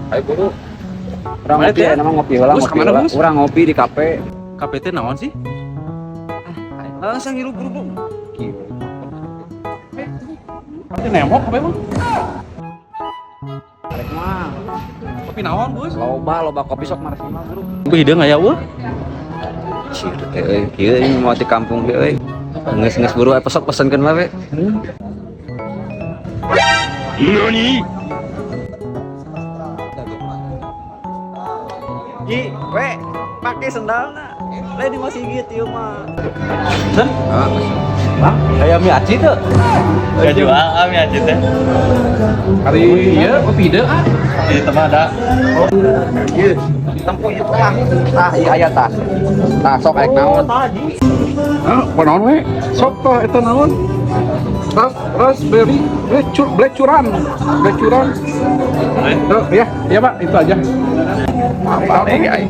Ayo buru. Urang Mana ngopi teh? ya, nama ngopi heula, Gus, ngopi kemana, heula. Gus? Urang ngopi di kafe. Kafe teh naon sih? Langsung hirup buru buru. Kieu. Pasti nemok kafe mah. Arek mah. Kopi naon, Gus? Loba loba kopi sok marsima buru. Hideung aya eueuh. Cir teh euy, kieu ini mau di kampung ge euy. Geus-geus buru aya sok pesenkeun lah we. Ji, we, pake sendalna. Lain di masjid ieu mah. Sen, Ah, Bang, aya mie aci teu? Gak jual ah mie aci teh. Hari ieu kopi hideung ah. Di tempat ada. Ieu, tempo ieu tah. Tah, ieu aya tah. Tah sok aek naon. Ah, naon we? Sok tah eta naon? Raspberry black curan. Black curan. Oh, ya, ya Pak, itu aja. Balik aing.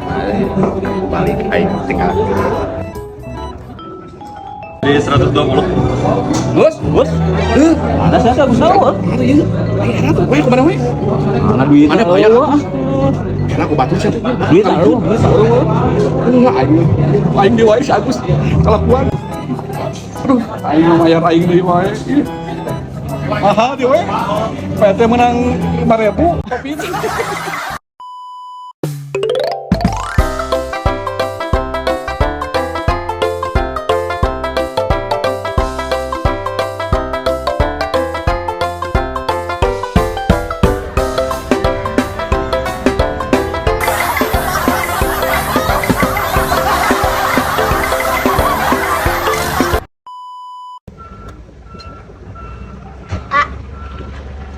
Balik aing tinggal. Di 120. Gus, Gus. Ada sih Agus tahu. Atuh ieu. Ayo atuh, we kemana we? Mana duit? Mana bayar ah? Enak aku batu sih. Duit tahu, duit tahu. Enggak aing. Aing deui wae si Agus. Kelakuan. Aduh, aing mah mayar aing deui wae. Ih. Mahal dia we. PT menang 5.000 kopi itu.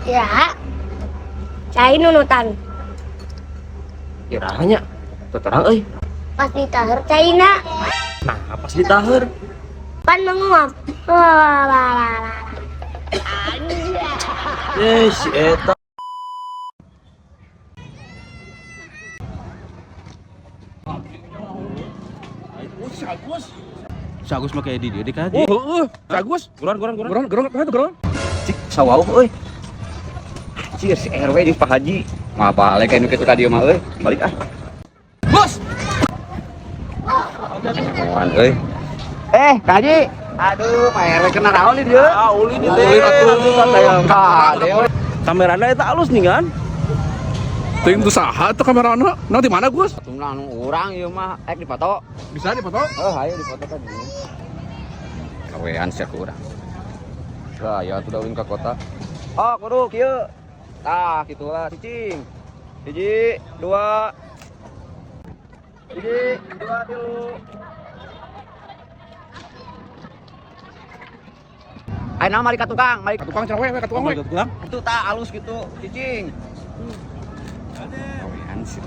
Ya. Cai nunutan. Kiranya terang euy. Pas ditaheur caina Nah, pas ditaheur. pan menguap. Wah, wah, wah, wah. Eh, si eta. Si Agus. Si Agus mah kayak di dieu dikaji. Oh, heeh, si Agus. Geron geron geron. Geron, geron, geron, geron. Cik sawauh euy. Cir si RW jeung Pak Haji. Mah balik anu kitu ka dieu mah euy. Balik ah. Bos. Kawan euy. Eh, Kak Haji. Aduh, Pak RW kena naon di dieu? Ah, ulin di Ulin atuh. Kade. Kamerana eta alus nih kan? Teuing tuh saha tuh kamerana? Nah, di mana, Gus? Atuh anu urang ieu mah ek dipoto. Bisa dipoto? Oh, ayo dipoto tadi. Kawean sia ku urang. Lah, ya atuh da ulin ka kota. Oh, kudu kieu. Tah, kitulah cicing. Hiji, dua. Hiji, dua, tilu. Ayo nama mari ka tukang, mari Ka tukang cenah we, ka tukang we. Tukang. itu tah alus gitu, cicing. Kawean sih.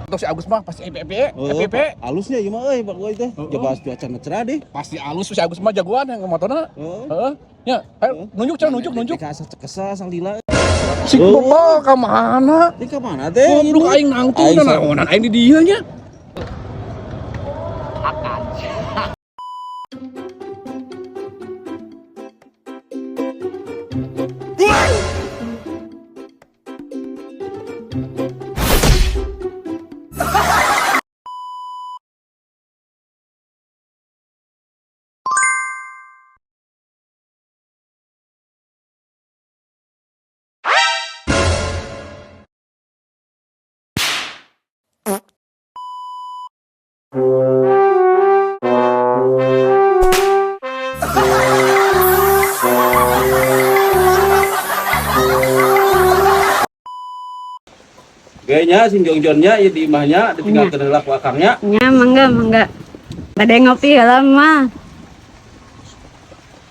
Tuh si Agus mah pasti EPP, EPP. Alusnya ieu mah euy, Pak gua teh. Coba cuaca cerah deh. Pasti alus si Agus mah jagoan yang motorna. Heeh. Heeh. Ya, ayo nunjuk cenah nunjuk nunjuk. Dika asa cekesa salila. Si Bebel ka mana? Ini ka mana teh? Goblok aing nangtung Aing da naonan aing di dieu nya. Gayanya sing jongjonnya ieu di imahnya ditinggalkeun heula ku akangnya. Nya mangga mangga. Bade ngopi heula mah.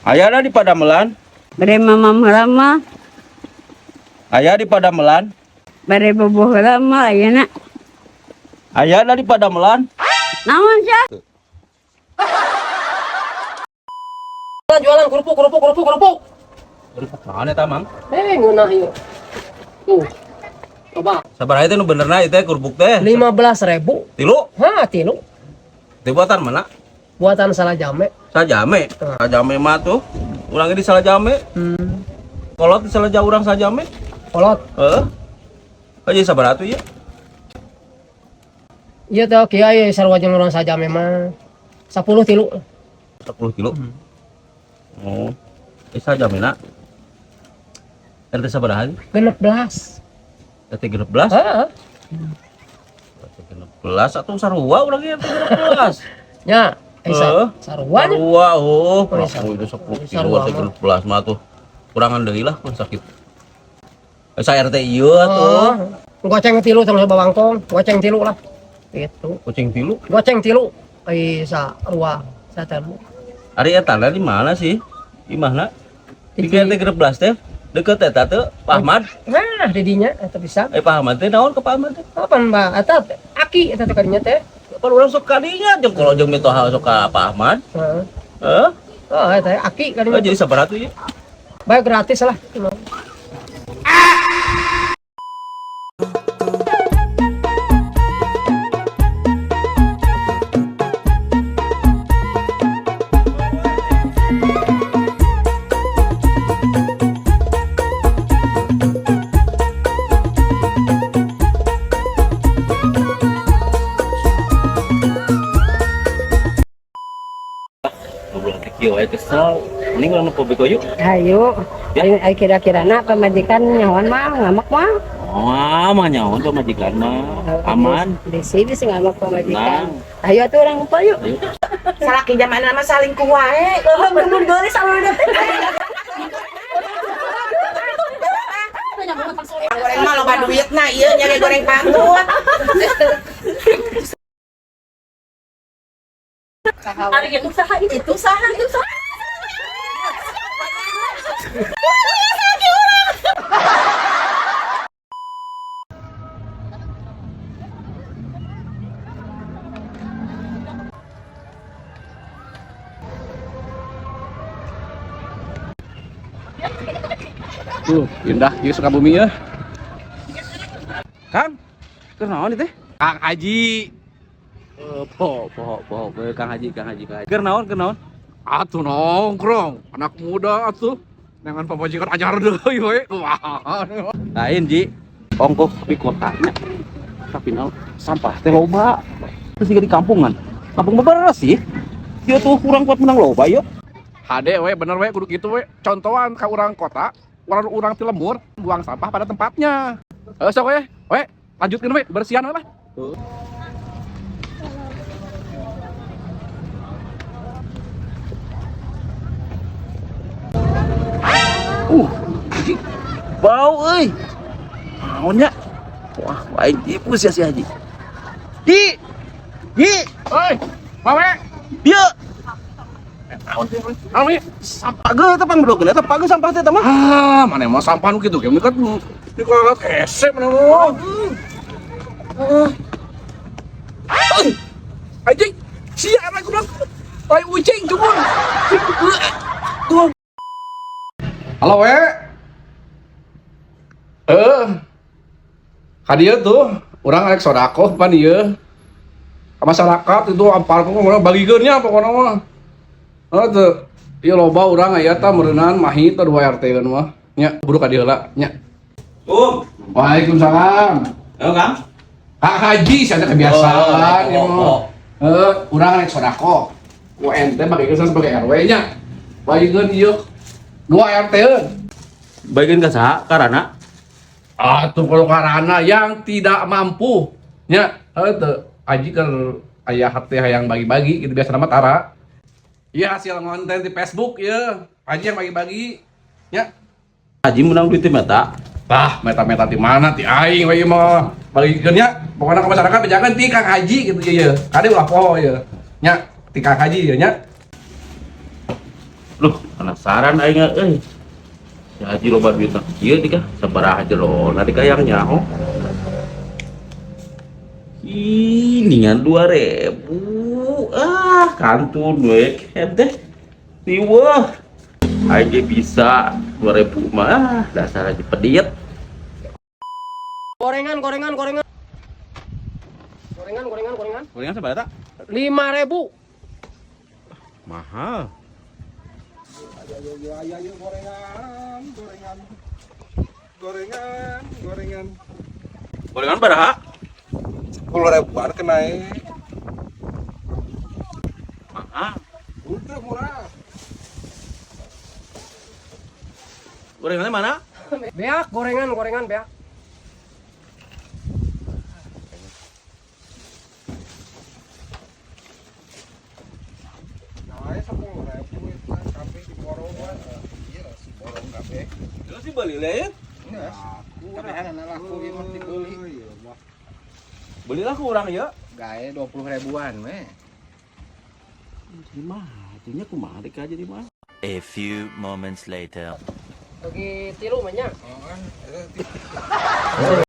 Aya da di Padamelan. Bade mamam heula mah. Aya di Padamelan. Bade bobo heula mah ayeuna. Aya da di Padamelan. Naon sia? Jualan kerupuk, kerupuk, kerupuk, kerupuk. Kerupuk naon eta, Mang? Eh, ngeunah ieu. Tuh. Coba Sabar aja teh nu benerna ieu teh kerupuk teh. 15.000. Tilu. Hah, tilu. Teh buatan mana? Buatan salah jame. Sajame. Sajame mah tuh. Urang di Salajame. Kolot di Salaja urang Salajame. Kolot. Heeh. Aja sabaraha tuh ya? Iya teh kiai sarua jeung urang Sajame mah. 10 tilu. 10 kilo. Oh. Eh Sajame na. RT sabaraha? 16. RT 16? Heeh. RT 16 atau sarua urang ge RT 16. Nya, Heeh. sarua nya. Sarua oh, Oh, aku itu 10 kilo sarua RT mah. 16 mah tuh. Kurangan deui lah kun sakit. Eh sa RT ieu atuh. Oh, goceng tilu sama bawangkong, goceng tilu lah. Gitu. Kucing tilu. Goceng tilu ai sarua satelu. Ari eta di mana sih? Di mana? Di RT 16 teh. Deket eta teh Pak Ahmad. Nah, di dinya eta bisa. Eh Pak Ahmad teh naon ke Pak Ahmad teh? Apa Mbak? Eta aki eta teh kadinya teh. Pan urang sok kadinya jeung kalau jeung mitoha sok ka Pak Ahmad. Heeh. Heeh. Oh, eta aki Oh, kadinya. jadi sabaraha tuh ya? Baik gratis lah. Ngobrol teh kieu wae kesel. Mending urang nu beko yuk. Ayo, ayo kira-kira nak pamajikan nyawan mah ngamak mah. Oh, mah nyaon pamajikan mah. Aman. Di sini sih ngamak pamajikan. Tenang. Ayo atuh urang ngumpul yuk. Ayo. Salaki zaman mah salingkuh wae. Bener geulis alur Goreng mah loba duitna ieu nya ge goreng pantut. Itu saha itu saha itu saha. Tuh, indah ieu Sukabumi ya. Kang, keur naon ieu teh? Kang Haji. Poho, poho, poho, Kang Haji, Kang Haji, Kang Haji. Keur naon, keur naon? Atuh nongkrong, anak muda atuh. Dengan pamajikan ajar deui we. Wah. Lain, Ji. Ongkoh di kotanya. Tapi naon sampah teh loba. Terus juga di kampungan. Kampung beberes sih. Dia tuh kurang kuat menang loba yuk. Hade we bener we kudu kitu we. Contohan ka urang kota, urang-urang ti lembur buang sampah pada tempatnya. Heuh sok we, we lanjutkeun we bersihan we lah. Ji. Bau euy. Naon nya? Wah, aing tipus ya si Haji. Ji. Ji, Oi, mawe. dieu. Naon teh? Naon ieu? Sampah geus eta pangbedokeun eta pageus sampah teh eta mah. Ah, mana mau sampah nu kitu ge kan di kolot hese mana mau. Ah. Anjing, sia anak goblok. Tai ucing cumun. Tuh. Halo we. Eh. Ka dieu tuh, urang rek sodakoh pan ieu. Ka masyarakat itu ampal pokokna bagikeun nya pokona mah. Heuh teu. Ieu loba urang aya tah meureunan mahi tah 2 RT kan mah. Nya, buru ka dieu heula nya. Um. Waalaikumsalam. Ayo, Kang. Kang Haji saya kebiasaan Oh, ya oh, mah. oh. Eh, urang rek sodakoh. Ku ente bagikeun sebagai RW nya. Bagikeun ieu 2 RT -eun. Bagikeun ka saha? Karana? Atuh kalau karana yang tidak mampu nya heuh teu Haji keur aya hate hayang bagi-bagi gitu biasa nama tara. Iya hasil konten di Facebook ya. Haji yang bagi-bagi nya. Haji menang duit meta. Tah, meta-meta di mana ti aing we ieu mah. Bagikeun nya, pokoknya ke masyarakat bejakeun ti Kang Haji gitu ya. Kade ulah poho ya. Nya, ti Kang Haji ya nya. Loh, penasaran aing euy. Si Haji loba duit tah kieu dika, sabaraha jerona dika yang nyaho. Ini ngan 2000. Ah, kantun we teh. Riweuh. Aing ge bisa 2000 mah, ah, dasar aja pediet. Gorengan, gorengan, gorengan. Gorengan, gorengan, gorengan. Gorengan sabaraha? 5.000. Mahal. Ayo ayo ayo ayo, gorengan, gorengan. Gorengan, gorengan. Gorengan baraha? 10 ribuan kena eh. Mahal. Udah murah. Gorengannya mana? Beak gorengan, gorengan beak. Nah, 10.000 itu kabeh diborong. Iya, si borong kabeh. Terus sih beli lain. Kabehan laku ieu mah dibeli. Iya mah. Belilah kurang ya. Gae 20 ribuan we. Gimana? Artinya kumaha dek aja di mana? A few moments later. Bagi tilu mah nya. Oh, kan.